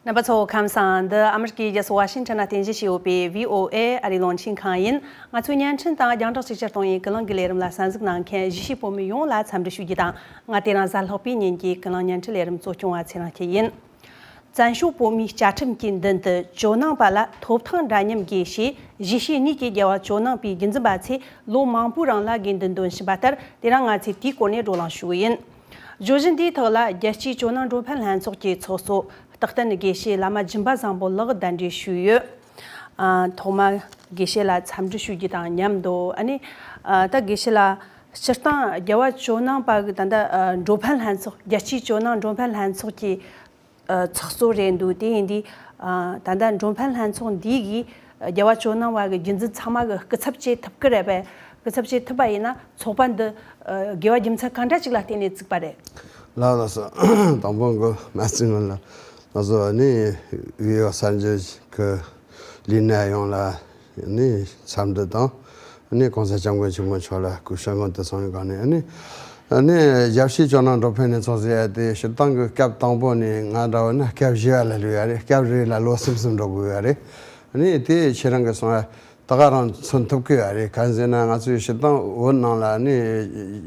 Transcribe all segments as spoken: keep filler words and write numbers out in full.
རྣམ་པ་ཚོ་ཁམས་བཟང་། འདི་ཨ་མི་རི་ཀའི་རྒྱལ་ས་ཝ་ཤིང་ཊོན་ན་རྟེན་གཞི་བྱས་ཡོད་པའི་བྷི་ཨོ་ཨེ་ཨ་རིའི་རླུང་འཕྲིན་ཁང་ཡིན། ང་ཚོའི་བརྙན་འཕྲིན་དང་རྒྱང་བསྒྲགས་ཅིག་ཅར་གཏོང་ཡིན་ཀུན་གླེང་གི་ལས་རིམ་ལ་གསན་གཟིགས་གནང་མཁན་གཞིས་བྱེས་བོད་མི་ཡོངས་ལ་འཚམས་འདྲི་ཞུ་རྒྱུ་དང་། ང་དེ་རིང་གཟའ་ལྷག་པའི་ཉིན་གྱི་ཀུན་གླེང་བརྙན་འཕྲིན་ལས་རིམ་གཙོ་སྐྱོང་བ་ཚེ་རིང་སྐྱིད་ཡིན། བཙན་བྱོལ་བོད་མིའི་བཅའ་ཁྲིམས་ཀྱི་མདུན་དུ་ཇོ་ནང་པ་ལ་ཐོབ་ཐང་འདྲ་མཉམ་དགོས་ཞེས་གཞིས་བྱེས་གཉིས་ཀྱི་རྒྱལ་བ་ཇོ་ནང་པའི་རྒྱུན་འཛིན་པ་ཚོས་ལོ་མང་པོའི་རིང་ལ་དགོས་འདུན་འདོན་བཞིན་པ་ལྟར། དེ་རིང་ང་ཚོས་དེའི་སྐོར་ནས་བགྲོ་གླེང་ཞུ་གི་ཡིན། བརྗོད་གཞི་འདིའི་ཐོག་ལ་རྒྱལ་སྤྱིའི་ཇོ་ནང་མགྲོན་ཕན་ལྷན་ཚོགས་ཀྱི་ཚོགས་གཙོ་རྟག་བརྟན་དགེ་བཤེས་བླ་མ་སྦྱིན་པ་བཟང་པོ་ལགས་གདན་འདྲེན་ཞུས་ཡོད། ཨ། ཐོག་མར་དགེ་བཤེས་ལ་འཚམས་འདྲི་ཞུ་རྒྱུ་དང་མཉམ་དུ། ཨ་ནི། ཨ། ད་དགེ་བཤེས་ལགས། སྤྱིར་བཏང་རྒྱལ་བ་ཇོ་ནང་པ་གི་ད་ལྟ་ཨ་མགྲོན་ཕན་ལྷན་ཚོགས། རྒྱལ་སྤྱིའི་ཇོ་ནང་མགྲོན་ཕན་ལྷན་ཚོགས་ཀྱི་ཨ་ཚོགས་གཙོ་རེད་འདུག་དེ་ཡིན་དུས། ཨ། ད་ལྟ་མགྲོན་ཕན་ལྷན་ཚོགས་འདི་གིས་རྒྱལ་བ་ཇོ་ནང་པ་གི་རྒྱུན་འཛིན་ཚང་མ་གི་སྐུ་ཚབ་བྱེད་ཐུབ་ཀྱི་རེད་པས། སྐུ་ཚབ་བྱེད་ཐུབ་པ་ཡིན་ན་ཚོགས་པ་འདི་ཨ་དགེ་བ་རྒྱུ་མཚན་གང་འདྲ་ཅིག་ལ་བརྟེན་ནས་བཙུགས་པ་རེད། ལགས་ལགས་སོ། དང་པོ་གི་མ་རྩིས་ངོ་ལ། ང་ཚོ་ནི་བོད་གསར་འགྱུར་གི་ལས་སྣེ་ཡོངས་ལ་ནི་འཚམས་འདྲི་དང་། ནི་༸གོང་ས་༸སྐྱབས་མགོན་ཆེན་པོ་མཆོག་ལ་སྐུ་ཞབས་དགོངས་དེ་སོང་བའི་སྒང་ནས། ནི་ནི་རྒྱལ་སྤྱིའི་ཇོ་ནང་མགྲོན་ཕན་ལྷན་ཚོགས་ཟེར་ཡ་དེ་སྤྱིར་བཏང་གི་སྐབས་དང་པོ་ནས་ང་འདྲ་བོ་ན་སྐབས་བཞི་བ་ལ་སླེབས་ཡ་རེད། སྐབས་རེ་ལ་ལོ་གསུམ་གསུམ་འགྲོ་དགོས་ཡ་རེད། ནི་དེ་ཁྱེད་རང་གི་སོང་ཡ་ད་ག་རང་མཚོན་ཐུབ་ཀྱི་ཡོད་རེད། གང་ཟེར་ན་ང་ཚོའི་སྤྱིར་བཏང་བོད་ནང་ལ་ནི་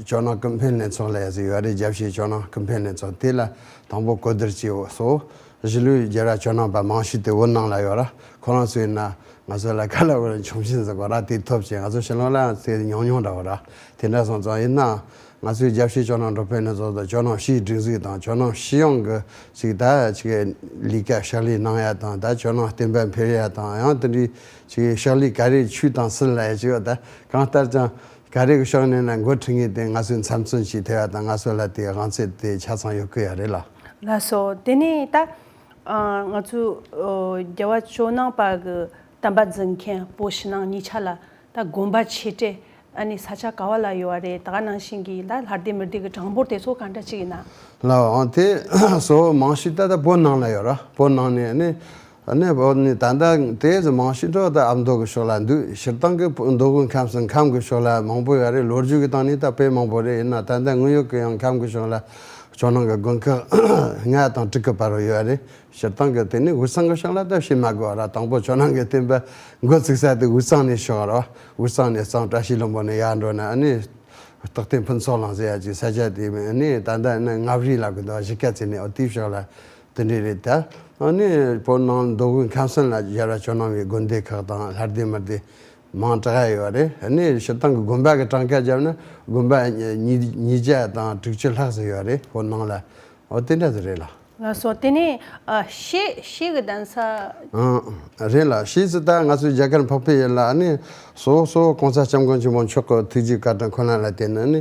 ཇོ་ནང་ཀུན་ཕན་ལྷན་ཚོགས་ལབ་ཡ་ཟིག་ཡོད་རེད། རྒྱལ་སྤྱིའི་ཇོ་ནང་ཀུན་ཕན་ལྷན་ཚོགས་དེ་ལ་དང་པོ་གོ་བསྡུར་བྱས་སོ། གཞིས་ལུས་རྒྱལ་རབས་ཇོ་ནང་པ་མང་ཤོས་དེ་བོད་ནང་ལ་ཡོད་ར། ཁོ་རང་ཚོ་ཡིན་ན་ང་ཚོ་ལ་ག་ལ་བར་ཆུང་ཆེན་ཟེར་གོ་ར། དེ་ཐོབ་ཅིང་ང་ཚོ་ཕྱི་ལོགས་ལ་དེ་ཉུང་ཉུང་འདྲ་བོ་ར། དེ་འདྲ་སོང་ཙང་ཡིན་ན་ང་ཚོའི་རྒྱལ་སྤྱིའི་ཇོ་ནང་མགྲོན་ཕན་ལྷན་ཚོགས་དང་ཇོ་ནང་ཕྱིའི་སྒྲིག་འཛུགས་དང་ཇོ་ནང་ཕྱི་ཡོང་གི་ཅིག་ད་ཅིག་ལས་ཀ་ཕྱག་ལས་གནང་ཡ་དང་། ད་ཇོ་ནང་བསྟན་པ་འཕེལ་ཡ་དང་། ཡང་དེ་འདྲའི་ཅིག་ཕྱག་ལས་ག་རེ་ཆུ་དང་སིལ་ལ་ཡ་ཅིག་ཡོད། ད་གང་ལྟར་ཀྱང་ག་རེ་གི་ཕྱོགས་ནས་ན་འགོ་ཁྲིད་མཁན་དེ་ང་ཚོས་མཚམས་མཚོན་བྱེད་ཐུབ་ཡ་དང་། ང་ཚོ་ལ་དེའི་དབང་ཚད་དེ་ཆ་ཚང་ཡོད་ཀྱི་ཡོད་རེད་ལ། ལགས་སོ། དེ་ནས་ད་ཨ་ང་ཚོའི་ཨོ་རྒྱལ་བ་ཇོ་ནང་པ་གི་བསྟན་པ་འཛིན་མཁན་བོད་ཕྱི་ནང་གཉིས་ཆ་ལ་ད་དགོན་པ་ཆེ་གྲས་ཨ་ནི་ས་ཆ་ག་བ་ལ་ཡོད་པ་རེད། ད་ག་ནང་བཞིན་གྱི་ད་ལྷ་སྡེ་མི་སྡེ་གི་གྲངས་འབོར་དེ་ཚོ་ག་འདྲ་ཅིག་ཡིན་ན། ལགས་འོང་། དེ་གཙོ་བོ་མང་ཤོས་ད་ལྟ་བོད་ནང་ལ་ཡོད་ར། བོད་ནང་ནས་ཨ་ནི་ཨ་ནི་བོད་ནས་ད་ལྟ་དེ་ཚོ་མང་ཤོས་འགྲོ་ད་ཨ་མདོ་གི་ཕྱོགས་ལ་འདུག་སྤྱིར་བཏང་གི་མདོ་དབུས་ཁམས་སུ་ཁམས་གི་ཕྱོགས་ལ་མང་པོ་ཡོད་རེད། ལོ་རྒྱུས་ཀྱི་སྟེང་ནས་ད་དཔེ་མང་པོ་རེད། ཡིན་ན་ད་ལྟ་དངོས་ཡོད་ཀྱི་ཡང་ཁམས་གི་ཕྱོགས་ལ་ཇོ་ནང་གི་དགོན་ཁག་ལྔ་དང་དྲུག་གི་བར་རུ་ཡོད་རེད། སྤྱིར་བཏང་གི་དེ་ནི་དབུས་གཙང་གི་ཕྱོགས་ལ་ད་བཤད་མ་དགོས་ར། དང་པོ་ཇོ་ནང་གི་བསྟན་པ་འགོ་ཚུགས་ས་དེ་དབུས་གཙང་ནས་བྱུང་བ་ར། དབུས་གཙང་ནས་གཙང་བཀྲ་ཤིས་ལྷུན་པོ་ནས་ཡར་འགྲོ་ན་ཨ་ནི་རྟག་བརྟན་ཕུན་ཚོགས་གླིང་ཟེར་ཡ་ཅིག་ས་ཆ་དེ་ཨ་ནི་ད་ལྟ་ནི་མངའ་རིས་ལབ་གི་འདུག་གཞིས་ཀ་རྩེ་ནས། འོ་དེའི་ཕྱོགས་ལ་དེ་འདྲས་རེད། ད་ཨ་ནི་བོད་ནང་མདོ་དབུས་ཁམས་གསུམ་ལ་རྒྱལ་བ་ཇོ་ནང་པའི་དགོན་སྡེ་ཁག་དང་ལྷ་སྡེ་མི་སྡེ་མང་དྲགས་ཡོད་རེད། ཨ་ནི་སྤྱིར་བཏང་གི་དགོན་པ་གི་གྲངས་ཀ་བརྒྱབ་ན་དགོན་པ་ཉིས་ཉིས་བརྒྱ་དང་དྲུག་ཅུ་ལྷག་ཙམ་ཡོད་རེད་བོད་ནང་ལ། འོ་དེ་འདྲ་ཟིག་རེད་ལ། ལགས་སོ། དེ་ནས་ཨ་ཤེས་ཤེས་གི་གདན་ས། ཨང་། རེད་ལ། ཤེས་ཟིག་ད་ང་ཚོའི་རྒྱ་གར་འཕགས་པའི་ཡུལ་ལ་ཨ་ནི་གཙོ་བོ་གཙོ་བོ་༸གོང་ས་༸སྐྱབས་མགོན་ཆེན་པོ་མཆོག་གི་ཐུགས་རྗེ་བཀའ་དྲིན་ཁོ་ན་ལ་བརྟེན་ནས་ཨ་ནི་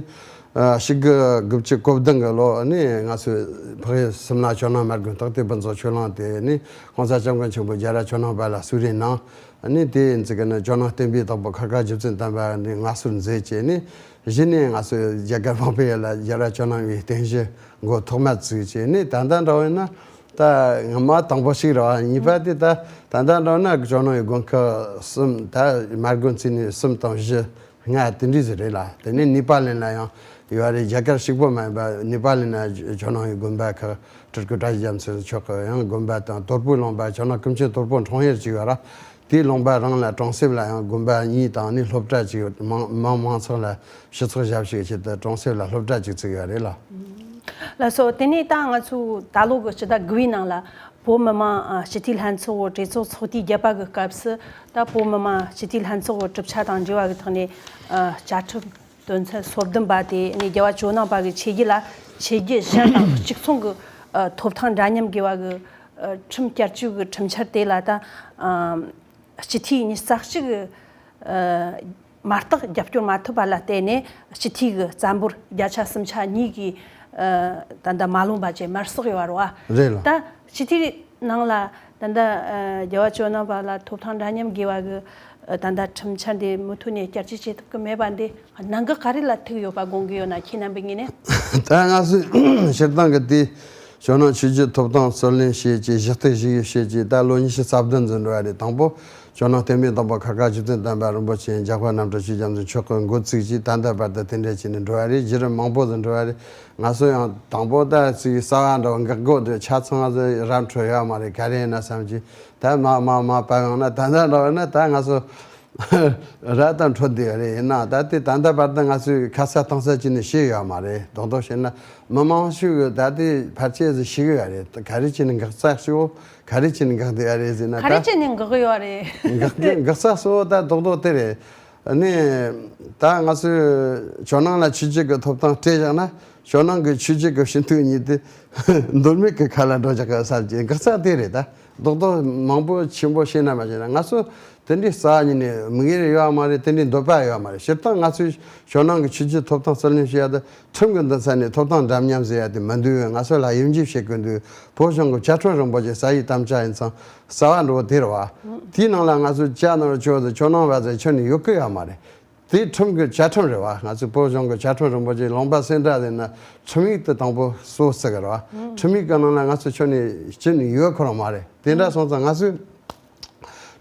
ཨ་ཕྱི་རྒྱལ་དགུ་བཅུ་གོ་བདུན་གི་ལོ་ཨ་ནི་ང་ཚོའི་འཕགས་ཡུལ་གསུམ་ན་ཇོ་ནང་མ་དགོན་རྟག་བརྟན་ཕུན་ཚོགས་ཆོས་གླིང་དེ་ཨ་ནི་༸གོང་ས་༸སྐྱབས་མགོན་ཆེན་པོ་རྒྱལ་བ་ཇོ་ནང་པ་ལ་གསོལ་རས་གནང་། ཨ་ནི་དེ་ཡིན་ཙི་གི་ནི་ཇོ་ནང་བསྟན་པའི་བདག་པོ་ཁ་ཁ་རྗེ་བཙུན་དམ་པ་ནི་མངའ་གསོལ་མཛད་བྱས་ནི། གཞི་ནས་ང་ཚོའི་རྒྱ་གར་འཕགས་པའི་ཡུལ་ལ་རྒྱལ་བ་ཇོ་ནང་པའི་རྟེན་གཞི་འགོ་ཐོག་མ་བཙུགས་བྱས་ནི། ད་ལྟ་འདྲ་བོ་ཡིན་ན་ད་སྔ་མ་དང་པོ་ཞིག་རེད་བ། གཉིས་པ་དེ་ད་ད་ལྟ་འདྲ་བོ་ན་ཇོ་ནང་པའི་དགོན་ཁག་གསུམ། ད་མ་དགོན་བརྩིས་ནས་གསུམ་དང་བཞི་ལྔ་དེ་འདྲས་ཟིག་རེད་ལ། དེ་ནས་ནེ་པ་ལ་ལ་ཡང་ཡོད་རེད། རྒྱ་གར་གཅིག་པོ་མ་ཡིན་པ་ནེ་པ་ལ་ན་ཇོ་ནང་པའི་དགོན་པ་ཁག་སྤྲུལ་སྐུ་བཀྲ་ཤིས་རྒྱ་མཚོ་མཆོག་གི་ཡང་དགོན་པ་དང་། དོལ་པོའི་ལུང་པ་ཇོ་ནང་ཀུན་མཁྱེན་དོལ་པོ་འཁྲུངས་ཡུལ་ཅིག་ཡོད་ར། དེའི་ལུང་པ་རང་ལ་གྲོང་གསེབ་ལ་ཡང་དགོན་པ་གཉིས་དང་ནི་སློབ་གྲྭ་གཅིག་མང་མང་མང་ཚོགས་ལ་སྤྱི་ཚོགས་ཞབས་ཞུའི་ཆེད་དུ་གྲོང་གསེབ་ལ་སློབ་གྲྭ་གཅིག་བཙུགས་ཡོད་རེད་ལ། ལགས་སོ། དེ་ནས་ད་ང་ཚོའི་ད་ལོ་གི་སྤྱི་ཟླ་དགུ་པའི་ནང་ལ་བོད་མི་མང་ཨ་སྤྱི་འཐུས་ལྷན་ཚོགས་གྲོས་ཚོགས་ཚོགས་དུས་བརྒྱད་པ་གི་སྐབས་སུ། ད་བོད་མི་མང་སྤྱི་འཐུས་ལྷན་ཚོགས་གྲུབ་ཆ་དང་འབྲེལ་བ་གི་ཐོག་ནས་ཨ་བཅའ་ཁྲིམས་དོན་ཚན་སོ་བདུན་པ་དེ་ནས་རྒྱལ་བ་ཇོ་ནང་པ་གི་ཆོས་བརྒྱུད་ལ་ཆོས་བརྒྱུད་གཞན་དང་གཅིག་མཚུངས་ཀྱི་ཨ་ཐོབ་ཐང་འདྲ་མཉམ་དགོས་པ་གི་ཨ་ཁྲིམས་བསྐྱར་བཅོས་ཀྱི་ཁྲིམས་འཆར་དེ་ལ་ད་ཨ་སྤྱི་འཐུས་ཉི་ཤུ་རྩ་གཅིག་གི་ཨ་མ་གཏོགས་རྒྱབ་སྐྱོར་མ་ཐོབ་པ་ལ་བརྟེན་ནས་སྤྱི་འཐུས་ཀྱི་རྩ་འབོར་བརྒྱ་ཆ་སུམ་ཆ་གཉིས་ཀྱིས་ཨ་ད་ལྟ་མ་ལོན་པ་བཅས་མར་བསགས་ཡོད་རེད་བ། རེད་ལ། ད་སྤྱི་འཐུས་ནང་ལ་ད་ལྟ་ཨ་རྒྱལ་བ་ཇོ་ནང་པ་ལ་ཐོབ་ཐང་འདྲ་མཉམ་དགོས་པ་གི་ཨ་ད་ལྟ་ཁྲིམས་འཆར་འདི་མུ་མཐུད་ནས་བསྐྱར་བཅོས་བྱེད་ཐུབ་ཀྱི་མེད་པ་འདི་གནད་འགག་ག་རེ་ལ་ཐུག་ཡོད་པ་དགོངས་ཀྱི་ཡོད་ན། ཁྱེད་རྣམ་པའི་ངོས་ནས། ད་ང་ཚོས་སྤྱིར་བཏང་གི་དེ་ཇོ་ནང་ཆོས་བརྒྱུད་ཐོབ་ཐང་རྩོད་ལེན་བྱེད་ཀྱི་གཞི་རྟེན་ཞིག་བྱེད་ཀྱི་ད་ལོ་ཉི་ཤུ་རྩ་བདུན་ཙམ་འགྲོ་བ་རེད། དང་པོ་ ཇོ་ནང་བསྟན་པའི་བདག་པོ་ཁ་ཁ་ཆོས་ཚན་བསྟན་པ་རིན་པོ་ཆེ་འཇམ་དཔལ་རྣམ་གྲོལ་ཆོས་རྒྱལ་མཚན་མཆོག་གི་འགོ་བཙུགས་ཀྱིས་ད་ལྟ་བར་དུ་དེ་འདྲ་བྱས་ནས་འགྲོ་བ་རེད། བརྒྱུད་རིམ་མང་པོ་ཟིག་འགྲོ་བ་རེད། ང་ཚོ་ཡང་དང་པོ་ད་ཅིག་གསར་བ་འདྲ་བོ་འགག་སྒོ་འདི་ཆ་ཚང་ང་ཚོ་ར་འཕྲོད་ཡོད་མ་རེད། ག་རེ་ཡིན་ན་བསམ་གྱི་ད་མ་མ་མ་བབས་ཡོང་ན་ད་ལྟ་འདྲ་བོ་ན་ད་ང་ཚོ་ར་ད་འཕྲོད་བསྡད་ཡོད་རེད། ཡིན་ན་ད་དེ་ད་ལྟ་བར་དུ་ང་ཚོས་ཁ་གསལ་གཏིང་གསལ་བྱས་ནས་ཤེས་ཡོད་མ་རེད། རྡོག་རྡོག་བཤད་ན་མི་མང་ཤོས་ཀྱི་ད་དེ་ཕལ་ཆེར་ཟིག་ཤེས་གི་ཡོད་རེད། ག་རེ་བྱས་ནས་འགག་ཚར་ཤོག་ག་རེ་བྱས་ནས་འགག་བསྡད་ཡོད་རེད་ཟེར་ན། ག་རེ་ད་བྱས་ནས་འགག་གི་ཡོད་རེད། འགག་གི་འགག་ས་གཙོ་བོ་ད་རྡོག་རྡོག་དེ་རེད། ནི་ད་ང་ཚོས་ཇོ་ནང་ལ་ཆོས་བརྒྱུད་ཀྱི་ཐོབ་ཐང་སྤྲད་བཞག་ན་ཇོ་ནང་གི་ཆོས་བརྒྱུད་ཀྱི་སྤྱི་འཐུས་གཉིས་དེ་འདོད་མེད་ཀྱི་ཁ་ལ་འགྲོ་བཞག་གི་ས་ཀྱི་འགག་ས་དེ་རེད། ད་རྡོག་རྡོག་མང་པོ་ཆེན་པོ་བཤད་ན་མ་བཤད་ན་ང་ཚོ་དེ་འདྲའི་རྩ་བ་ཉིད་ནས་དམིགས་ཡུལ་ཡོད་མ་རེད། དེ་འདྲའི་འདོད་པ་ཡོད་མ་རེད། སྤྱིར་བཏང་ང་ཚོས་ཇོ་ནང་གི་ཆོས་བརྒྱུད་ཐོབ་ཐང་རྩིས་ལེན་བྱེད་ཡ་དེ་ཁྲིམས་ཀྱི་འདུན་ས་ནས་ཐོབ་ཐང་འདྲ་མཉམ་ཟེར་ཡ་དེ་མི་འདུག་ང་ཚོ་ལ་དབྱེ་འབྱེད་བྱེད་དགོས་འདུག་བོད་གཞུང་གི་བཅའ་ཁྲིམས་རིན་པོ་ཆེ་ས་ཡི་དམ་བཅའ་ཡིན་ཙང་རྩ་བ་འགྲོ་དེ་རེད་བ། དེའི་ནང་ལ་ང་ཚོས་བཅའ་ནོར་ཆོས་དང་ཇོ་ནང་བ་ཟེར་ཁྱོན་ནས་ཡོད་གི་ཡོད་མ་རེད། དེ་ཁྲིམས་ཀྱི་བཅའ་ཁྲིམས་རེད་བ། ང་ཚོའི་བོད་གཞུང་གི་བཅའ་ཁྲིམས་རིན་པོ་ཆེ་ལུང་པ་སེ་འབྲས་ཟེར་ན་ཁྲིམས་ཡིག་དེ་དང་པོ་གཙོ་བོ་ཟེར་གི་རེད་བ། ཁྲིམས་ཡིག་གི་ནང་ལ་ང་ཚོ་ཁྱོན་ནས་སྤྱི་ནས་ཡོད་ཁོ་རང་མ་རེད། དེ་འདྲ་སོང་ཙང་ང་ཚོས་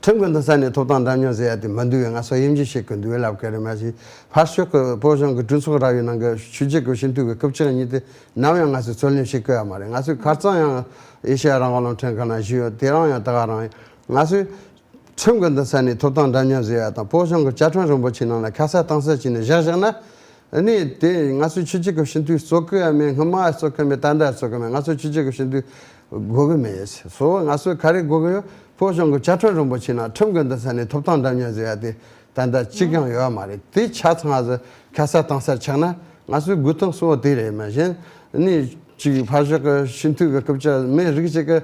ཁྲིམས་ཀྱི་འདུན་ས་ནས་ཐོབ་ཐང་འདྲ་མཉམ་ཟེར་ཡ་དེ་མི་འདུག་ང་ཚོ་དབྱེ་འབྱེད་བྱེད་དགོས་འདུག་ལབ་གི་རེད། མ་གཞི་ཕར་ཕྱོགས་ཀྱི་བོད་གཞུང་གི་གྲོས་ཚོགས་ར་བའི་ནང་གི་ཆོས་བརྒྱུད་ཀྱི་སྤྱི་འཐུས་ཀྱི་རྐུབ་ཀྱག་གཉིས་དེ་ནམ་ཡང་ང་ཚོས་རྩོད་ལེན་བྱེད་ཀྱི་ཡོད་མ་རེད། ང་ཚོས་ཁ་རྩང་ཡང་ཨེ་ཤེ་ཡ་རང་དབང་རླུང་འཕྲིན་ཁང་ནང་ཞུས་ཡོད། དེ་རིང་ཡང་ད་ག་རང་ཡིན། ང་ཚོས་ཁྲིམས་ཀྱི་འདུན་ས་ནས་ཐོབ་ཐང་འདྲ་མཉམ་ཟེར་ཡ་དང་བོད་གཞུང་གི་བཅའ་ཁྲིམས་རིན་པོ་ཆེ་ནང་ལ་ཁ་གསལ་གཏིང་གསལ་བྱས་ནས་བཞག་བཞག་ན། ཨ་ནི་དེ་ང་ཚོའི་ཆོས་བརྒྱུད་ཀྱི་སྤྱི་འཐུས་གཙོ་གི་ཡ་མེད། སྔོན་མ་གཙོ་གི་མེད། ད་ལྟ་གཙོ་གི་མེད། ང་ཚོའི་ཆོས་བརྒྱུད་ཀྱི་སྤྱི་འཐུས་དགོས་གི་མེད། སོ་ང་ཚོས་ག་རེ་དགོས་གི་ཡོད། བོད་གཞུང་གི་བཅའ་ཁྲིམས་རིན་པོ་ཆེ་ནང་ཁྲིམས་ཀྱི་འདུན་ས་ནས་ཐོབ་ཐང་འདྲ་མཉམ་ཟེར་ཡ་དེ་ད་ལྟ་གཅིག་ཀྱང་ཡོད་མ་རེད། དེ་ཆ་ཚང་ང་ཚོ་ཁ་གསལ་གཏིང་གསལ་ཆགས་ན་ང་ཚོའི་དགོས་དོན་གཙོ་བོ་དེ་རེད། མ་གཞི་ནི་ཅིག་ཕར་ཕྱོགས་ཀྱི་སྤྱི་འཐུས་ཀྱི་རྐུབ་ཀྱག་མི་རིགས་ཅིག་གི་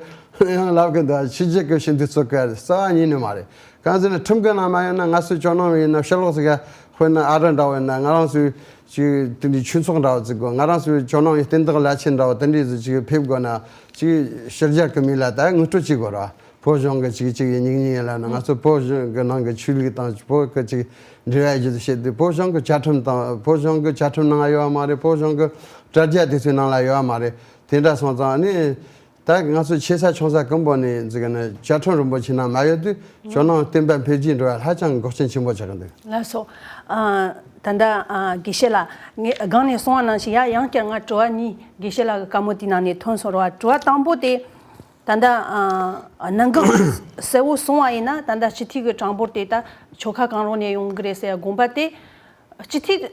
ཡང་ལབ་གི་འདུག་ཆོས་བརྒྱུད་ཀྱི་སྤྱི་འཐུས་གཙོ་གི་རྩ་བ་ཉིད་ནས་མ་རེད། གང་ཟེར་ན་ཁྲིམས་ཀྱི་ནང་མ་ཡོད་ན་ང་ཚོའི་ཇོ་ནང་ཡིན་ན་ཕྱི་ལོགས་ཟིག་ག་དཔེར་ན་ཨ་རི་འདྲ་བོ་ཡིན་ན་ང་རང་ཚོའི་ཅིག་དེ་འདྲའི་ཆོས་ཚོགས་འདྲ་བོ་བཙུགས་དགོས། ང་རང་ཚོའི་ཇོ་ནང་ཡི་བསྟན་བདག་བླ་ཆེན་འདྲ་བོ་དེ་འདྲའི་ཟིག་ཅིག་ཕེབས་དགོས་ན་ཅིག་ཕྱི་རྒྱལ་གྱི་མི་ལ་ད་ངོ་སྤྲོད་བྱེད་དགོས་ར། བོད་གཞུང་གི་ཅིག་ཅིག་ཡི་སྙིང་ཉེ་ལ་ན་ང་ཚོ་བོད་གཞུང་གི་ནང་གི་ཆོས་ལུགས་དང་བོད་ཀྱི་ཅིག་འབྲེལ་བ་ཡོད་རྒྱུ་དེ་བཤད་དུས་བོད་གཞུང་གི་བཅའ་ཁྲིམས་དང་བོད་གཞུང་གི་བཅའ་ཁྲིམས་ནང་ཡོད་མ་རེད། བོད་གཞུང་གི་དྲ་རྒྱ་དེ་ཚོའི་ནང་ལ་ཡོད་མ་རེད། དེ་འདྲ་སོང་ཙང་ནི་ད་ང་ཚོ་ཆེ་ས་ཆུང་ས་ཀུན་པོ་ནས་ཟེར་གི་ན་བཅའ་ཁྲིམས་རིན་པོ་ཆེ་ནང་མ་ཡོད་དུས་ཇོ་ནང་བསྟན་པ་འཕེལ་རྒྱས་འགྲོ་བ་ལ་ཧ་ཅང་འགོག་རྐྱེན་ཆེན་པོ་ཆགས་གི་འདུག་ལགས་སོ། ཨ། ད་ལྟ་ཨ་དགེ་བཤེས་ལགས་ངས་སྒང་ནས་གསུང་བ་ནང་བཞིན་ཡ་ཡང་བསྐྱར་ང་དྲི་བ་གཉིས་དགེ་བཤེས་ལགས་ཀྱི་བཀའ་མོལ་དེའི་ནང་ནས་ཐོན་སོང་ར། དྲི་བ་དང་པོ་དེ། ད་ལྟ་ཨ་གནད་འགག་གསལ་བོ་གསུངས་པ་ཡིན་ན་ད་ལྟ་སྤྱི་འཐུས་ཀྱི་གྲངས་འབོར་དེ་ད་ཆོལ་ཁ་གང་རུང་ནས་ཡོང་གི་རེད་ཟེར་ཡ་དགོངས་པ་དེ་སྤྱི་འཐུས་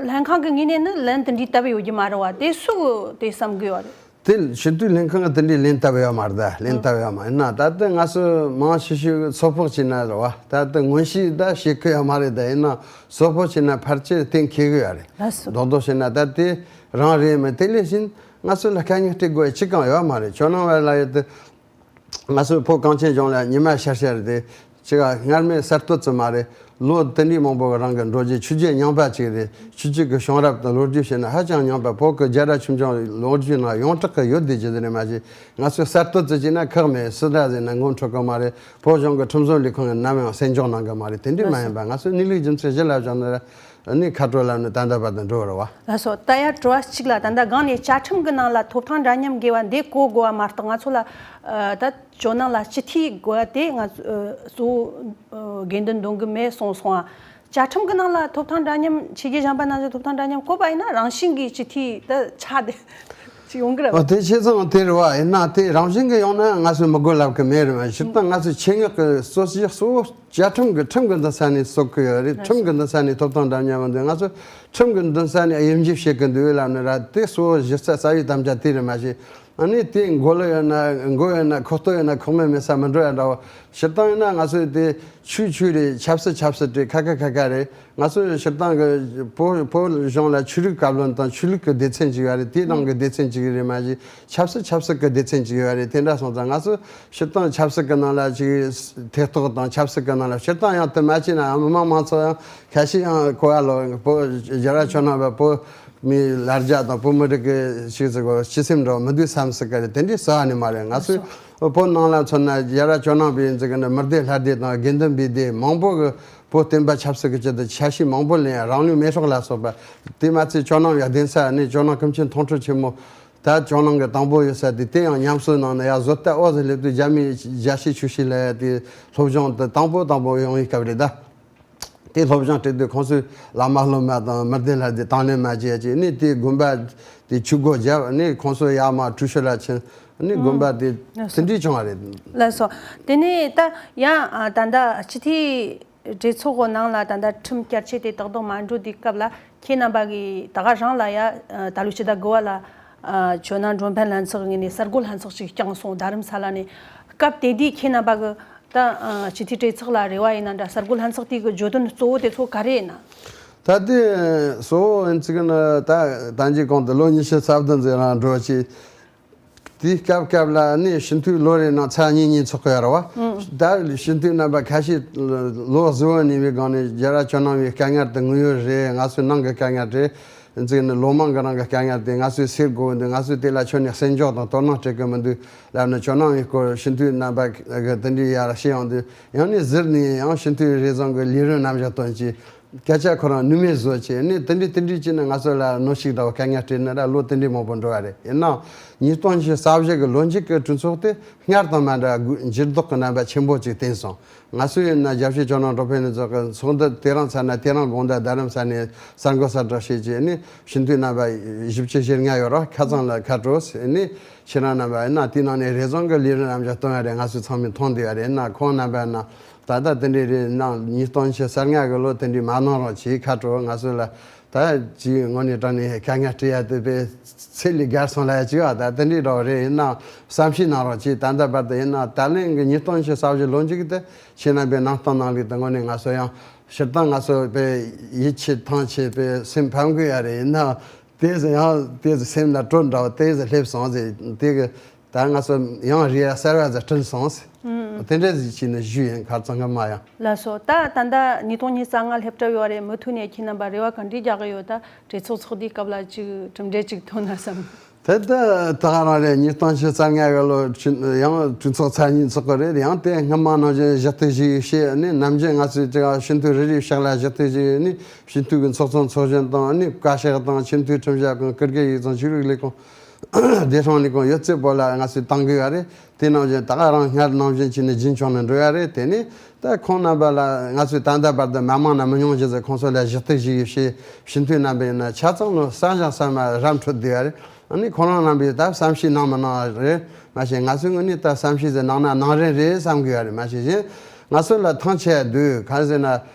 ལྷན་ཁང་གི་ངོས་ནས་ནི་ལན་དེ་འདྲའི་བཏབ་ཡོད་ཀྱི་མ་རེད་བ། དེ་སུ་གི་དེ་བསམ་གི་ཡོད་རེད། དེ་སྤྱི་འཐུས་ལྷན་ཁང་གི་དེ་འདྲའི་ལན་བཏབ་ཡོད་མ་རེད། ད་ལན་བཏབ་ཡོད་མ་ཡིན་ན་ད་ལྟ་ང་ཚོ་མང་ཆེ་ཤོས་ཚོད་དཔག་བྱས་ན་རེད་བ། ད་ལྟ་མངོན་ཤེས་ད་བྱེད་ཀྱི་ཡོད་མ་རེད། ད་ཡིན་ན་ཚོད་དཔག་བྱས་ན་ཕལ་ཆེར་གཏན་འཁེལ་གི་ཡོད་རེད། ལགས་སོ། རྡོག་རྡོག་བྱས་ན་ད་དེ་རང་རེད་མིན་དེ་ལས་གཞན། ང་ཚོ་ལ་དཀའ་ངལ་སྤྲད་དགོས་ཅི་གང་ཡོད་མ་རེད། ཇོ་ནང་བ་ལ་ཡོད་དེ། ང་ཚོའི་བོད་གངས་ཅན་ལྗོངས་ལ་ཉི་མ་ཤར་ཤར་རེད། ཅི་ག་སྔར་མེད་གསར་གཏོད་ཙམ་མ་རེད། ལོ་དེ་འདྲའི་མང་པོ་གི་རིང་གི་འགྲོ་རྒྱུ་ཆོས་བརྒྱུད་རྙིང་པ་ཅིག་རེད། ཆོས་བརྒྱུད་ཀྱི་བྱུང་རབས་དང་ལོ་རྒྱུས་བཤད་ན་ཧ་ཅང་རྙིང་པ། བོད་ཀྱི་རྒྱལ་རབས་ཆོས་འབྱུང་ལོ་རྒྱུས་ནང་ཡོངས་གྲགས་ཀྱི་ཡོད་བསྡད་རྒྱུ་དེ་རེད། མ་གཞི་ང་ཚོས་གསར་གཏོད་ཙམ་བྱས་ན་ཁག་མེད། སུ་འདྲ་ཟེར་ན་མགོ་འཁྲོལ་གི་མ་རེད། བོད་གཞུང་གི་ཁྲིམས་བཟོ་ལས་ཁུངས་ཀྱིས་ནམ་ཡང་གསན་སྦྱོང་གནང་གི་མ་རེད། དེ་འདྲས་མ་ཡིན་པ་ང་ཚོས་གནས་ལུགས་རྒྱུ་མཚན་གཞི་ལ་བཞག་ན། ནི་ཁ་དྲོ་ལབ་ནི་ད་ལྟ་བར་དུ་འགྲོ་བ་རེད་བ། ལགས་སོ། ད་ཡ་དྲི་བ་གཅིག་ལ་ད་ལྟ་སྒང་ནས་བཅའ་ཁྲིམས་ཀྱི་ནང་ལ་ཐོབ་ཐང་འདྲ་མཉམ་དགོས་པ་འདི་གོ་དགོས་པ་མ་གཏོགས་ང་ཚོ་ལ་ཨ་ད་ཇོ་ནང་ལ་སྤྱི་འཐུས་དགོས་པ་དེ་ང་ཚོ་ཨ་གཙོ་བོ་ཨ་དགོས་འདུན་འདོན་གི་མེད་གསུངས་སོང་ཨ། བཅའ་ཁྲིམས་ཀྱི་ནང་ལ་ཐོབ་ཐང་འདྲ་མཉམ་ཆོས་བརྒྱུད་གཞན་པ་ནང་བཞིན་ཐོབ་ཐང་འདྲ་མཉམ་དགོས་པ་ཡིན་ན་རང་བཞིན་གྱིས་སྤྱི་འཐུས་ད་ཆགས་བསྡད་ཅིག་ཡོང་གི་རེད་བ། ཨོ་དེ་བྱས་ཙང་དེ་རེད་བ། ཡིན་ན་དེ་རང་བཞིན་གྱིས་ཡོང་ན་ང་ཚོས་མི་དགོས་ལབ་གི་མེད་རེད་བ། སྤྱིར་བཏང་ང་ཚོའི་ཆེད་མངགས་ཀྱི་སྲོལ་ཞིག་གཙོ་བོ། བཅའ་ཁྲིམས་ཀྱི་ཁྲིམས་ཀྱི་འདུན་ས་ནས་གསོག་གི་ཡོད་རེད། ཁྲིམས་ཀྱི་འདུན་ས་ནས་ཐོབ་ཐང་འདྲ་མཉམ་ཡོང་དུས་ང་ཚོ་ཁྲིམས་ཀྱི་འདུན་ས་ནས་དབྱེ་འབྱེད་བྱེད་ཀྱི་འདུག་ལབ་ནི་ར། དེ་གཙོ་བོ་གཞི་རྩ་རྩ་བའི་དམ་བཅའ་དེ་རེད། མ་གཞི་ཨ་ནི་དེ་མགོ་ལོག་ཡོད་ན་མགོ་ཡོད་ན་ཁོག་སྟོད་ཡོད་ན་ཁོག་མེད་མེད་ས་མི་འགྲོ་ཡ་འདྲ་བོ། སྤྱིར་བཏང་ཡིན་ན་ང་ཚོ་དེ་ཆོས་ཆོས་རེད། ཆབ་སྲིད་ཆབ་སྲིད་རེད། ཁ་ཁ་ཁ་ཁ་རེད། ང་ཚོ་སྤྱིར་བཏང་གི་བོད་བོད་གཞུང་ལ་ཆོས་ལུགས་བཀའ་བློན་དང་ཆོས་ལུགས་ཀྱི་སྡེ་ཚན་ཅིག་ཡོད་རེད། དེའི་ནང་གི་སྡེ་ཚན་ཅིག་རེད། མ་གཞི་ཆབ་སྲིད་ཆབ་སྲིད་ཀྱི་སྡེ་ཚན་ཅིག་ཡོད་རེད། དེ་འདྲ་སོང་ཙང་ང་ཚོ་སྤྱིར་བཏང་ཆབ་སྲིད་ཀྱི་ནང་ལ་ཅིག་ཐེ་གཏོགས་དང་ཆབ་སྲིད་ཀྱི་ནང་ལ་སྤྱིར་བཏང་ཡང་དེ་མ་བྱས་ན་ཡང་མི་མང་མང་ཚོགས་ཡང་ཁ་ཤས་ཡང་གོ་བ་ལོག་བོད་རྒྱལ་རབས་ཆོས་ནང་བ་བོད་མི་ལ་རྒྱ་དང་བོད་མི་རིགས་ཀྱི་ཞིག་ཟེར་གོ་སྤྱི་སེམས་འདྲ་བོ་མི་འདུག་བསམ་སྲིད་ཀྱི་རེད། དེ་འདྲའི་རྩ་བ་ནས་མ་རེད། ང་ཚོས་བོད་ནང་ལ་མཚོན་ན་རྒྱལ་རབས་ཆོས་ནང་བའི་ཟེར་གི་ནི་མི་སྡེ་ལྷ་སྡེ་དང་དགེ་འདུན་པའི་སྡེ་མང་པོ་གི་བོད་བསྟན་པ་ཆབ་སྲིད་ཀྱི་ཆེད་དུ་ཆ་ཤས་མང་པོ་ལེན། རང་ལུས་མེ་སྲེག་ལ་སོགས་པ་དེ་མ་ཚད་ཇོ་ནང་ཡ་གདན་ས་ནས་ཇོ་ནང་ཀུན་མཁྱེན་མཐོང་གྲོལ་ཆེན་མོ་ ད་ཇོ་ནང་གི་དང་པོ་ཡོད་ས་དེ་དེ་ཡང་ཉམས་གསོ་གནང་ནས་ཡ་བཟོ་ལྟ་འོག་ཏུ་སླེབས་དུས་རྒྱ་མི་རྒྱལ་སྤྱིའི་ཆོས་སྲིད་ལ་ཡ་དེ་སློབ་སྦྱོང་དེ་དང་པོ་དང་པོ་ཡོང་བའི་སྐབས་རེད་ད། དེ་སློབ་སྦྱོང་སྤྲད་དུས་ཁོང་ཚོས་བླ་མ་སློབ་མ་དང་མི་སྡེ་ལྷ་སྡེ་དང་ལེན་མ་བྱས་ཀྱི་ནི་དེ་དགོན་པ་དེ་ཆུ་སྒོ་བརྒྱབ་ནི་ཁོང་ཚོ་ཡར་མར་གྲོས་ཆོད་ལ་ཕྱིན་ནི་དགོན་པ་དེ་དེ་འདྲའི་བྱུང་བ་རེད། ལགས་སོ། དེ་ནས་ད་ཡང་ད་ལྟ་སྤྱི་འཐུས་གྲོས་ཚོགས་ནང་ལ་ད་ལྟ་ཁྲིམས་བསྐྱར་ཆད་དེ་ཏག་ཏག་མ་འགྲོ་དུས་སྐབས་ལ་ཁྱེད་རྣམ་པ་གིས་ད་ག་རང་ལ་ཡ་ད་ལོ་ཕྱི་ཟླ་དགུ་པ་ལ་ཇོ་ནང་མགྲོན་ཕན་ལྷན་ཚོགས་ངོས་ནས་གསར་འགོད་ལྷན་ཚོགས་ཤིག་བསྐྱངས་སོང་རྡ་རམ་ས་ལ་ནས། སྐབས་དེ་དུས་ཁྱེད་རྣམ་པ་གི་ད་སྤྱི་འཐུས་གྲོས་ཚོགས་ལ་རེ་བ་ཡིན་ན་འདྲ་གསར་འགོད་ལྷན་ཚོགས་དེ་གི་བརྗོད་དོན་གཙོ་བོ་དེ་ཚོ་ག་རེ་ཡིན་ན། ད་དེ་གཙོ་བོ་ཡིན་ཚིག་ནི་ད་ད་གིན་གོང་དུ་ལོ་ཉི་ཤུ་རྩ་བདུན་ཙམ་རང་འགྲོ་ཆེད། དེའི་སྐབས་སྐབས་ལ་ནི་སྤྱི་འཐུས་ལོ་རེ་ནང་ཚར་གཉིས་གཉིས་ཚོགས་ཀྱི་ཡོད་རེད་བ། ད་སྤྱི་འཐུས་རྣམ་པ་ཁ་ཤས་ལོ་གཟུ་བོ་ཉེ་བའི་སྒང་ནས་རྒྱལ་རབས་ཇོ་ནང་བའི་དཀའ་ངལ་དེ་དངོས་ཡོད་རེད། ང་ཚོའི་ནང་གི་དཀའ་ངལ་རེད། ཚིག་ནི་ལོ་མང་གི་རིང་གི་དཀའ་ངལ་དེ་ང་ཚོས་སེལ་དགོས་འདུག་ང་ཚོས་དེ་ལ་ཁྱོན་ནས་གསན་རྒྱོགས་དང་དོ་སྣང་སྤྲད་ཀྱི་མི་འདུག་ལབ་ནས་ཇོ་ནང་བའི་སྐོར་སྤྱི་འཐུས་རྣམ་པ་གི་དེ་འདྲའི་ཡར་བཤད་ཡོང་དུས་ཡང་ནས་ཟུར་ནས་ཡང་སྤྱི་འཐུས་རེ་ཟུང་གི་ལས་རིམ་རྣམ་གཞག་སྟོན་གྱིས། སྐད་ཆ་ཁོ་རང་ནུས་མེད་བཟོ་བྱས་ནས་དེ་འདྲའི་དེ་འདྲའི་བྱས་ནས་ང་ཚོ་ལ་གནོན་ཤུགས་འདྲ་བོ་དཀའ་ངལ་སྤྲད་ནས་ར་ལོ་དེ་འདྲའི་མང་པོ་འགྲོ་བ་རེད། ཡིན་ནའང་ཉིས་སྟོང་ཉི་ཤུ་རྩ་བཞི་གི་ལོ་མཇུག་གི་གྲོས་ཚོགས་དེ་སྔར་དང་མ་འདྲ་འགྱུར་ལྡོག་གི་རྣམ་པ་ཆེན་པོ་ཅིག་བསྟན་སོང་། ང་ཚོ་ཡིན་ན་རྒྱལ་སྤྱིའི་ཇོ་ནང་མགྲོན་ཕན་ལྷན་ཚོགས་ཀྱི་ཚོགས་འདུ་དེ་རིང་ཚར་ན་དེ་རིང་དགོང་དག་རྡ་རམ་ས་ནས་གསར་འགོད་གསལ་བསྒྲགས་བྱས་རྗེས་ནས་སྤྱི་འཐུས་རྣམ་པ་བཞི་བཅུ་ཞེ་ལྔ་ཡོད་ར་ཁ་ཚང་ལ་ཁ་དྲོ་ཟེར་ནས་ཁྱེད་རང་རྣམ་པ་ཡིན་ན་དེའི་ནང་ནས་རེ་ཟུང་གི་ལས་རིམ་རྣམ་གཞག་སྟོན་ཡ་རེད། ང་ཚོས་ཚང་མས་མཐོང་བསྡད་ཡ་རེད། ཡིན་ན་ཁོང་རྣམ་པ་ཡིན་ན། ད་ལྟ་དེ་འདྲའི་རེད་གནང་ཉིས་སྟོང་ཉི་ཤུ་རྩ་ལྔ་གི་ལོ་དེ་འདྲའི་མ་གནང་རོགས་གྱིས་ཁ་དྲོ། ང་ཚོ་ལ་ད་ཅིག་དངོས་གནས་དྲང་གནས་དཀའ་ངལ་སྤྲད་ཡ་དེ་དཔེ་ཚད་ལས་བརྒལ་སོང་ལ་ཡ་ཅིག་ཨ་ད་དེ་འདྲའི་རོགས་རེད། ཡིན་ན་བསམ་ཤེས་གནང་རོགས་གྱིས། ད་ལྟ་བར་དུ་ཡིན་ན་ད་ལན་གི་ཉིས་སྟོང་ཉི་ཤུ་རྩ་བཞི་ལོ་མཇུག་དེ་ཁྱེད་རྣམ་པའི་གནང་སྟངས་གནང་ལུགས་དེ་དངོས་གནས་ང་ཚོ་ཡང་སྤྱིར་བཏང་ང་ཚོ་དཔེ་ཡིད་ཆེས་ཐང་ཆད་དཔེ་སེམས་ཕམ་གི་ཡ་རེད། ཡིན་ན་དེ་ཚོ་ཡང་དེ་ཚོ་སེམས་ལ་དྲོད་འདྲ་བོ་དེ་ཚོ་སླེབས་སོང་ཟེར་དེ་གི་ད་ང་ཚོ་ཡང་རེ་བ་གསར་བ་ཟིག་བསྐྲུན་སོང་། དེ་འདྲ་ཟིག་བྱས་ནས་ཞུས་ཡིན། ཁ་རྩང་གི་མ་ཡང་། ལགས་སོ། ད་ད་ལྟ་ཉིས་སྟོང་ཉི་ཤུ་རྩ་ལྔ་སླེབས་གྲབས་ཡོད་རེད། མུ་མཐུད་ནས་ཁྱེད་རྣམ་པ་རེ་བ་ག་འདྲས་རྒྱག་གི་ཡོད། ད་གྲོས་ཚོགས་ཚོགས་དུས་སྐབས་ལ་ཅིག་གྲུབ་འབྲས་ཅིག་ཐོན་ན་བསམ། དེ་ད་ད་ག་རང་རེད། ཉིས་སྟོང་ཉི་ཤུ་རྩ་ལྔ་གི་ལོ་ཡང་གྲོས་ཚོགས་ཚར་གཉིས་ཚོགས་གི་རེད། ཡང་དེ་སྔོན་མ་ནང་བཞིན་ཞུ་གཏུག་ཞིག་བྱས་ནས་ནམ་རྒྱུན་ང་ཚོས་ཅིག་སྤྱི་འཐུས་རེ་རེའི་ཕྱག་ལ་ཞུ་གཏུག་ཞིག་ནས་སྤྱི་འཐུས་ཀྱི་ཚོགས་གཙོ་ཚོགས་གཞོན་དང་ནི་བཀའ་ཤག་དང་ཆེས་མཐོའི་ཁྲིམས་ཞིབ་ཁང་། སྐུ་སྒེར་ཡིག་ཚང་། ཆོས་རིག་ལས་ཁུངས། བདེ་སྲུང་ལས་ཁུངས་ཡོད་ཚད་པོ་ལ་ང་ཚོས་བཏང་དགོས་ཡ་རེད། དེ་ནང་བཞིན་ད་ག་རང་སྔར་ནང་བཞིན་བྱས་ནས་རྒྱུན་འཁྱོངས་ནས་འགྲོ་ཡ་རེད། དེ་ནས་ད་ཁོང་རྣམ་པ་ལ་ང་ཚོས་ད་ལྟ་བར་དུ་མི་མང་ན་མི་ཉུང་ཞིག་ཚོས་ཁོང་ཚོ་ལ་ཞུ་གཏུག་ཞིག་བྱས། སྤྱི་འཐུས་རྣམ་པ་ཡིན་ན་ཆ་ཚང་ལོ་གསར་བཞེངས་གསར་མ་ར་འཕྲོད་བསྡད་ཡ་རེད། ཨ་ནི་ཁོང་རང་རྣམ་པས་ད་བསམ་ཤེས་གནང་མི་གནང་རེད་མ་ཤེས། ང་ཚོའི་ངོས་ནས་ད་བསམ་ཤེས་ཟེར་གནང་ན་གནང་རན་རེད་བསམ་གི་ཡོད་རེད་མ་ཤེས། གཞན་ང་ཚོ་ལ་ཐང་ཆད་འདུག་གང་ཟེར་ན།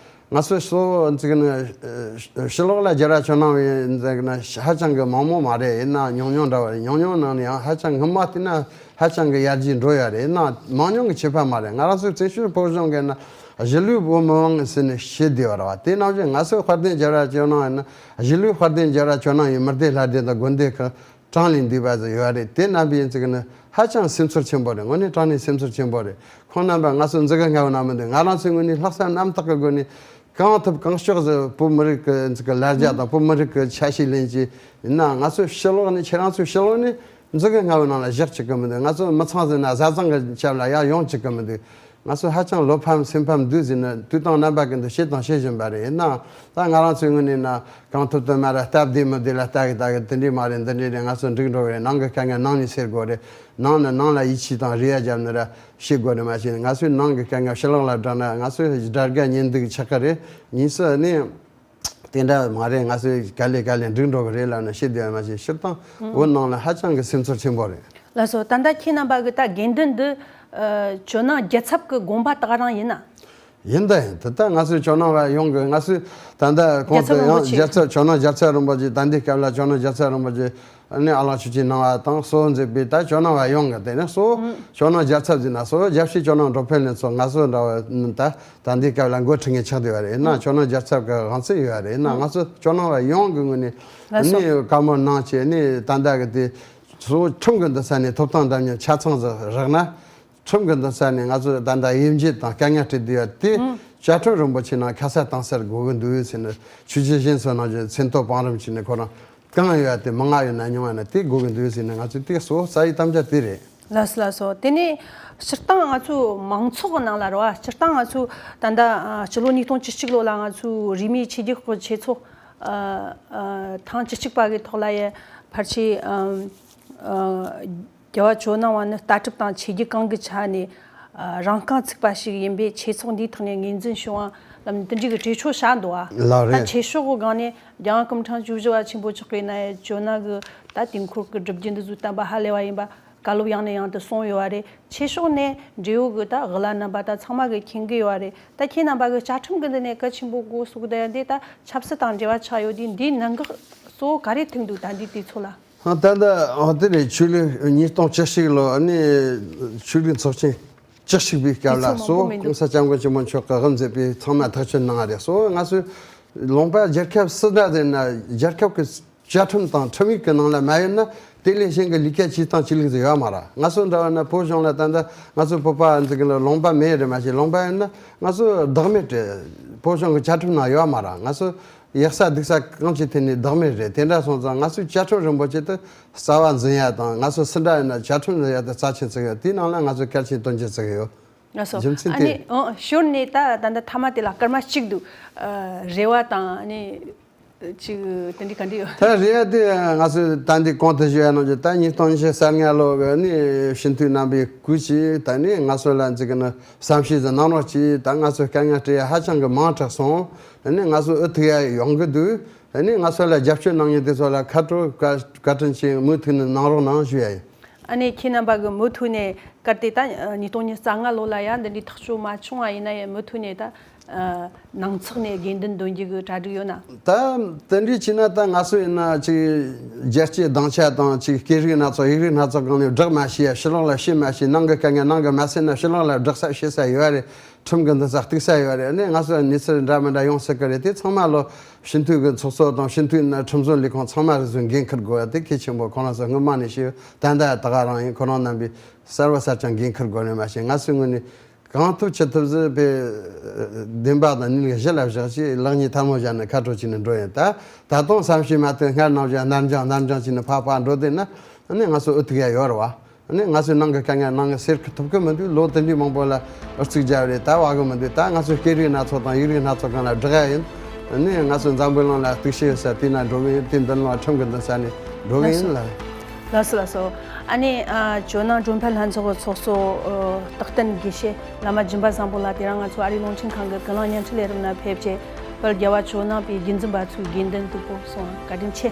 ང་ཚོ་གཙོ་བོ་ཚིག་ནི་ཕྱི་ལོགས་ལ་རྒྱལ་རབས་ཇོ་ནང་བའི་ཚིག་ནི་ཧ་ཅང་གི་མང་མོ་མ་རེད། ཡིན་ན་ཉུང་ཉུང་འདྲ་བ་རེད། ཉུང་ཉུང་ནང་ནས་ཡང་ཧ་ཅང་སྔོན་མ་བལྟས་ན་ཧ་ཅང་གི་ཡར་རྒྱས་འགྲོ་ཡ་རེད། ཡིན་ན་མང་ཉུང་གི་ཁྱད་པར་མ་རེད། ང་རང་ཚོའི་བཙན་བྱོལ་བོད་གཞུང་གི་ན་གཞིས་ལུས་བོད་མི་མང་ཟེར་ནས་བཤད་བསྡད་པ་རེད་བ། དེ་ནང་བཞིན་ང་ཚོའི་དཔལ་ལྡན་རྒྱལ་རབས་ཇོ་ནང་ཡིན་ན་གཞིས་ལུས་དཔལ་ལྡན་རྒྱལ་རབས་ཇོ་ནང་ཡི་མི་སྡེ་ལྷ་སྡེ་དང་དགོན་སྡེ་ཁག་གྲངས་ལས་འདས་པ་ཟིག་ཡོད་རེད། དེ་རྣམ་པའི་ཚིག་ནི་ཧ་ཅང་སེམས་ཚོར་ཆེན་པོ་རེད། དངོས་གནས་དྲང་གནས་སེམས་ཚོར་ཆེན་པོ་རེད། ཁོང་རྣམ་པ་ང་ཚོ་འཛི་གི་ངལ་བ་ན་མི་འདུག་ང་རང་ཚོའི་ངོས་ནས་ལྷག་བསམ་རྣམ་དག་གི་སྒོ་ནས་གང་ཐུབ་གང་ལྕོགས་སུ་བོད་མི་རིགས་ཀྱི་ཚིག་གི་ལ་རྒྱ་དང་བོད་མི་རིགས་ཀྱི་ཆ་ཤས་ལེན་གྱི་ཡིན་ན། ང་ཚོའི་ཕྱི་ལོགས་ནས་ཁྱེད་རང་ཚོའི་ཕྱི་ལོགས་ནས་འཛི་གི་ངལ་བའི་ནང་ལ་བཞག་བཅུག་གི་མི་འདུག་ང་ཚོ་མི་ཚང་ཟིན་ན་བཟའ་ཚང་གི་ཆབ་ལ་ཡར་ཡོང་བཅུག་གི་མི་འདུག་ང་ཚོ་ཧ་ཅང་བློ་ཕམ་སེམས་ཕམ་འདུག་ཟེར་ནས་དུས་དང་རྣམ་པ་ཀུན་ཏུ་བཤད་དང་བཤད་བཞིན་པ་རེད། ཡིན་ནའང་ད་ང་རང་ཚོའི་ངོས་ནས་ན་གང་ཐུབ་ཐུབ་མ་ར་སྟབས་བདེ་མི་བདེ་ལ་ལྟ་གི་ལྟ་གི་དེ་འདྲས་མ་རེད། འདི་འདྲས་རེད། ང་ཚོ་འགྲིག་འགྲོ་གི་རེད། ནང་གི་དཀའ་ངལ་ནང་ནས་སེལ་དགོས་རེད། ནང་ནས་ནང་ལ་ཡིད་ཆེས་དང་རེ་བ་བརྒྱབ་ནས་ར་བཤད་དགོས་རེད་མ་གཞི་ང་ཚོའི་ནང་གི་དཀའ་ངལ་ཕྱི་ལོགས་ལ་བསྒྲགས་ན་ང་ཚོའི་དགྲ་དགའ་གཉེན་སྡུག་ཆགས་ཀྱི་རེད། གཉིས་སུ་ནི། དེ་འདྲ་མ་རེད། ང་ཚོས་ག་ལེ་ག་ལེ་འགྲིག་འགྲོ་གི་རེད་ལབ་ནས་བཤད་བསྡད་པ་མ་ཟད་སྤྱིར་བཏང་བོད་ནང་ལ་ཧ་ཅང་གི་སེམས་ཚོར་ཆེན་པོ་རེད། ལགས་སོ། ད་ལྟ་ཁྱེད་རྣམ་པ་གི་ད་དགོས་འདུན་འདི་ཨ་ཇོ་ནང་རྒྱལ་ཚབ་ཀྱི་དགོངས་པ་ད་ག་རང་ཡིན་ན། ཡིན་ད་ཡིན། ད་ལྟ་ང་ཚོའི་ཇོ་ནང་བ་ཡོངས་ཀྱི་ང་ཚོས་ད་ལྟ་གོང་དུ་རྒྱལ་ཚབ་རིན་པོ་ཡང་ཆེ། རྒྱལ་ཚབ་ཇོ་ནང་རྒྱལ་ཚབ་རིན་པོ་ཆེ། ད་ལྟའི་སྐབས་ལ་ཇོ་ནང་རྒྱལ་ཚབ་རིན་པོ་ཆེ་ནི་ཨ་ལགས་ཆོས་ཀྱི་གནང་བ་དང་གཙོ་བོ་མཛད་པའི་ད་ཇོ་ནང་བ་ཡོངས་ཀྱི་དེ་ནས་གཙོ་བོ་ཇོ་ནང་རྒྱལ་ཚབ་ཟེར་ན་གཙོ་བོ་རྒྱལ་སྤྱིའི་ཇོ་ནང་མགྲོན་ཕེབས་ལྷན་ཚོགས་ང་ཚོ་འདྲ་བ་ད། ད་ལྟའི་སྐབས་ལ་འགོ་ཁྲིད་མཁན་ཆགས་བསྡད་པ་རེད། ཡིན་ན་ཇོ་ནང་རྒྱལ་ཚབ་ཀྱི་དབང་ཚད་ཡོད་པ་རེད། ཡིན་ན་ང་ཚོ་ཇོ་ནང་བ་ཡོངས་ཀྱི་ངོས་ནས་ལགས་སོ། ནི་བཀའ་མོལ་གནང་བྱས་ནི་ད་ལྟ་གི་དེ་གཙོ་བོ་ཁྲིམས་ཀྱི་འདུན་ས་ནས་ཐོབ་ཐང་འདྲ་མཉམ་ཆ་ཚང་ཟིག་རག་ན། ཁྲིམས་ཀྱི་འདུན་ས་ནས་ང་ཚོ་ད་ལྟ་དབྱེ་འབྱེད་དང་དཀའ་ངལ་འཕྲད་བསྡད་པ་དེ་བཅའ་ཁྲིམས་རིན་པོ་ཆེ་ནང་ཁ་གསལ་གཏིང་གསལ་དགོས་ཀྱི་འདུག་ཟེར་ནས་ཆོས་བརྒྱུད་གཞན་ཚོ་ནང་བཞིན་མཚན་ཐོ་བང་རིམ་བྱས་ནས་ཁོ་རང་། གང་ཡོད་དེ་མང་ང་ཡོད་ན་ཉུང་བ་ན་དེ་དགོས་ཀྱི་འདུག་ཟེར་ནས་ང་ཚོས་དེ་གཙོ་བོ་རྩ་བའི་དམ་བཅའ་དེ་རེད། ལགས་སོ་ལགས་སོ། དེ་ནས་སྤྱིར་བཏང་ང་ཚོའི་མང་ཚོགས་ཀྱི་ནང་ལ་རེད་བ། སྤྱིར་བཏང་ང་ཚོའི་ད་ལྟ་ཨ་སྤྱི་ལོ་ཉིས་སྟོང་བཅུ་གཅིག་ལོ་ལ་ང་ཚོའི་རིས་མེད་ཆོས་བརྒྱུད་ཀྱི་ཆོས་ཚོགས་ཨ་ཨ་ཐེངས་བཅུ་གཅིག་པ་གི་ཐོག་ལ་ཡ་ཕལ་ཆེར་ཨ་ ཨ། རྒྱལ་བ་ཇོ་ནང་བ་ནི་ལྟ་གྲུབ་དང་ཆོས་བརྒྱུད་གང་གི་ཆ་ནས་ཨ་རང་རྐང་ཚུགས་པ་ཞིག་ཡིན་པས། ཆོས་ཚོགས་འདིའི་ཐོག་ནས་ངོས་འཛིན་བྱུང་བ་ལམ་འདི་འདྲའི་གི་གྲོས་ཆོད་བྱ་འདུག་ཨ། ལགས་ད་རེད། ཆོས་ཕྱོགས་གི་སྒང་ནས་རྒྱལ་བ་སྐུ་ཕྲེང་བཅུ་བཞི་པ་ཆེན་པོ་མཆོག་གིས་ན་ཡང་ཇོ་ནང་གི་ད་དུས་འཁོར་གི་སྒྲུབ་བརྒྱུད་འདི་ཚོ་བསྟན་པ་ཧ་ལས་པ་ཡིན་པ་བཀའ་སློབ་ཡང་ནས་ཡང་དུ་གསུངས་ཡོད་པ་རེད། ཆོས་ཕྱོགས་ནས་འབྲེལ་ཡོད་གི་ད་བླ་རྣམ་པ་ད་ཚང་མ་གིས་མཁྱེན་གི་ཡོད་པ་རེད། ད་ཁྱེད་རྣམ་པ་གི་བཅའ་ཁྲིམས་གི་འདི་ནས་གལ་ཆེན་པོ་གོ་སོགས་ད་ཡང་འདི་ད་ཆབ་སྲིད་དང་འབྲེལ་བ་ཆགས་ཡོད་དུས། འདིའི་གནད་འགག་གཙོ་བོ་ག་རེ་ཐུག་འདུག་ད་འདི་དུས་ཚོད་ལ། ཧ། ད་ལྟ་འོ་དེ་རེད། ཆོས་ལུགས་ཉིས་སྟོང་བཅུ་གཅིག་ལོ་ནི་ཆོས་ལུགས་ཚོགས་ཆེན་བཅུ་གཅིག་པའི་སྐབས་ལ་དུས་ཚོད་མང་པོ་སོ་མི་འདུག་གོང་ས་སྐྱབས་མགོན་ཆེན་པོ་མཆོག་གིས་དབུ་མཛད་པའི་ཚང་མས་ཐག་གཅོད་གནང་བ་རེད། སོ་ང་ཚོས་ལུང་པ་རྒྱལ་ཁབ་སུ་འདྲ་ཟེར་ན་རྒྱལ་ཁབ་ཀྱི་བཅའ་ཁྲིམས་དང་ཁྲིམས་ཡིག་གི་ནང་ལ་མ་ཡོད་ན་དེ་ལས་གཞན་གྱི་ལས་ཀ་བྱེད་སྟངས་བྱེད་ལུགས་ཟེར་ཡོད་མ་རེད། ང་ཚོ་འདྲ་བ་ན་བོད་གཞུང་ལ་ད་ལྟ་ང་ཚོ་བོད་པ་འཛིན་གི་ལ་ལུང་པ་མེད་རེད། མ་གཞི་ལུང་པ་ཡོད་ན་ང་ཚོ་བདག་མེད་རེད། བོད་གཞུང་གི་བཅའ་ཁྲིམས་ནང་ཡོད་མ་རེད། ང་ཚོ་ཡག་ས་སྡུག་ས་གང་ཅི་ཐད་ནས་བདག་མེད་རེད། དེ་འདྲ་སོང་ཙང་ང་ཚོའི་བཅའ་ཁྲིམས་རིན་པོ་ཆེ་དེ་རྩ་བ་འཛིན་ཡ་དང་། ང་ཚོ་སུ་འདྲ་ཡིན་ན་བཅའ་ཁྲིམས་འཛིན་ཡ་དེ་རྩ་ཆེན་བརྩི་གི་ཡོད། དེའི་ནང་ལ་ང་ཚོ་གལ་ཆེན་དོན་ཆེན་བརྩི་གི་ཡོད། ལགས་སོ། རྒྱུ་མཚན་ཨ་དེ་ནི་ཨང་ཞོར་ནས་ད་ད་ལྟ་མཐའ་མ་དེ་ལ་སྐར་མ་གཅིག་འདུག་ཨ། རེ་བ་དང་ནི་ཅིག་དེ་འདྲའི་ག་འདྲ་ཡོད། ད་རེད་དེ་ང་ཚོས་ད་འདི་གོང་དུ་ཞུ་ཡ་ནང་བཞིན་ད་ཉིས་སྟོང་ཉི་ཤུ་རྩ་ལྔ་ལོ་གི་ནི་སྤྱི་འཐུས་རྣམ་པའི་སྐུ་ཞིག་ད་ནི་ང་ཚོ་ལ་འཛིན་གི་ནི་བསམ་ཤེས་ཟིན་གནང་རོགས་གྱིས། ད་ང་ཚོས་དཀའ་ངལ་འཕྲད་ཡ་ཧ་ཅང་གི་མང་དྲགས་སོང་། ད་ནི་ང་ཚོ་འུ་ཐུག་ཡ་ཡོང་གི་འདུག་ད་ནི་ང་ཚོ་ལ་རྒྱབ་སྐྱོར་གནང་མཁན་དེ་ཚོ་ལ་ཁ་དྲོ་བཀའ་བཀའ་དྲིན་ཆེ། མུ་མཐུད་ནས་གནང་རོགས་གནང་ཞུ་ཡ་ཡིན། ཨ་ནི་ཁྱེད་རྣམ་པ་གི་མུ་མཐུད་ནས་གལ་ཏེ་ད་ཉིས་སྟོང་ཉི་ཤུ་རྩ་ལྔ་ལོ་ལ་ཡང་འདི་འདྲའི་ཐག་གཅོད་མ་བྱུང་བ་ཡིན་ན་ཡང་མུ་མཐུད་ནས་ད་ཨ་ནང་ཚགས་ནས་དགོས་འདུན་འདོན་རྒྱུ་གི་གྲ་སྒྲིག་ཡོད་ན། ད་དེ་འདྲའི་བྱས་ན་ད་ང་ཚོ་ཡིན་ན་ཅིག་རྒྱལ་སྤྱིའི་སྡིངས་ཆ་དང་ཅིག་སྐད་རིགས་སྣ་ཚོགས་ཡིག་རིགས་སྣ་ཚོགས་སྒང་ནས་བསྒྲགས་མ་ཤེས་ཡ། ཕྱི་ལོགས་ལ་བཤད་མ་ཤེས། ནང་གི་དཀའ་ངལ་ནང་གི་མ་སེལ་ན་ཕྱི་ལོགས་ལ་བསྒྲགས་ས་བཤད་ས་ཡོད་རེད། ཁྲིམས་ཀྱི་འདུན་ས་གཏུག་ས་ཡོད་རེད། ཨ་ནི་ང་ཚོ་གནས་ཚུལ་འདྲ་མི་འདྲ་ཡོང་སྲིད་ཀྱི་རེད། དེ་ཚང་མ་ལོ་སྤྱི་འཐུས་ཀྱི་ཚོགས་གཙོ་དང་སྤྱི་འཐུས་ནས་ཁྲིམས་བཟོ་ལས་ཁུངས་ཚང་མ་རེ་ཟུང་འགན་འཁུར་དགོས་ཡ་དེ་གལ་ཆེན་པོ། ཁོང་རང་ཚོ་སྔོན་མ་ནས་ཤེས་ཡོད། ད་ལྟ་ད་ག་རང་ཡིན། ཁོ་རང་རྣམ་པས་གསལ་བོ་གསལ་རྐྱང་འགན་འཁུར་དགོས་རེད། མ་གཞི་ང་ཚོའི་ངོས་ནས་གང་ཐུབ་ཅི་ཐུབ་ཟིག་པའི་བདེན་པ་དང་ནི་གཞི་ལ་བཞག་ཅིག་ལག་གཉིས་ཐལ་མོ་སྦྱར་ནས་ཁ་དྲོ་བྱས་ནས་འགྲོ་ཡིན། ད་ད་དུང་བསམ་ཤེས་མ་ཐོན། སྔར་ནང་བཞིན་ནར་འགྱངས་ནར་འགྱངས་བྱས་ནས་ཕར་ཕར་འགྲོ་བསྡད་ན་ཨ་ནི་ང་ཚོ་འུ་ཐུག་ཡ་ཡོད་རེད་བ། ཨ་ནི་ང་ཚོའི་ནང་གི་དཀའ་ངལ་ནང་གི་སེལ་གི་ཐུབ་གི་མི་འདུག་ལོ་དེ་འདྲའི་མང་པོ་ལ་ཨུ་ཚུགས་རྒྱབ་རེད། ད་བ་གི་མི་འདུག་ད་ང་ཚོའི་སྐད་རིགས་སྣ་ཚོགས་དང་ཡིག་རིགས་སྣ་ཚོགས་སྒང་ལ་བསྒྲགས་ཡ་ཡིན། ཨ་ནི་ང་ཚོ་འཛམ་བུའི་གླིང་ལ་གཏུག་བཤེར་ཡོད་ས་དེ་ན་འགྲོ་གི་ཡིན། དེ་མདུན་ལ་ཁྲིམས་ཀྱི་འདུན་ས་ནས་འགྲོ་གི་ཡིན་ལ། ལགས་སོ་ལགས་སོ། ཨ་ནི་ཨ་ཇོ་ནང་བགྲོ་འཕེལ་ལྷན་ཚོགས་ཀྱི་ཚོགས་གཙོ་ཨ་རྟག་བརྟན་དགེ་བཤེས་བླ་མ་སྦྱིན་པ་བཟང་པོ་ལགས་དེ་རིང་ང་ཚོ་ཨ་རིའི་རླུང་འཕྲིན་ཁང་གི་ཀུན་གླེང་བརྙན་འཕྲིན་ལས་རིམ་ནང་ཕེབས་བྱས། དཔལ་རྒྱལ་བ་ཇོ་ནང་པའི་དགེ་འཛིན་པ་ཚོའི་དགོས་འདུན་དུ་སྤོབས་སོང་། བཀའ་དྲིན་ཆེ།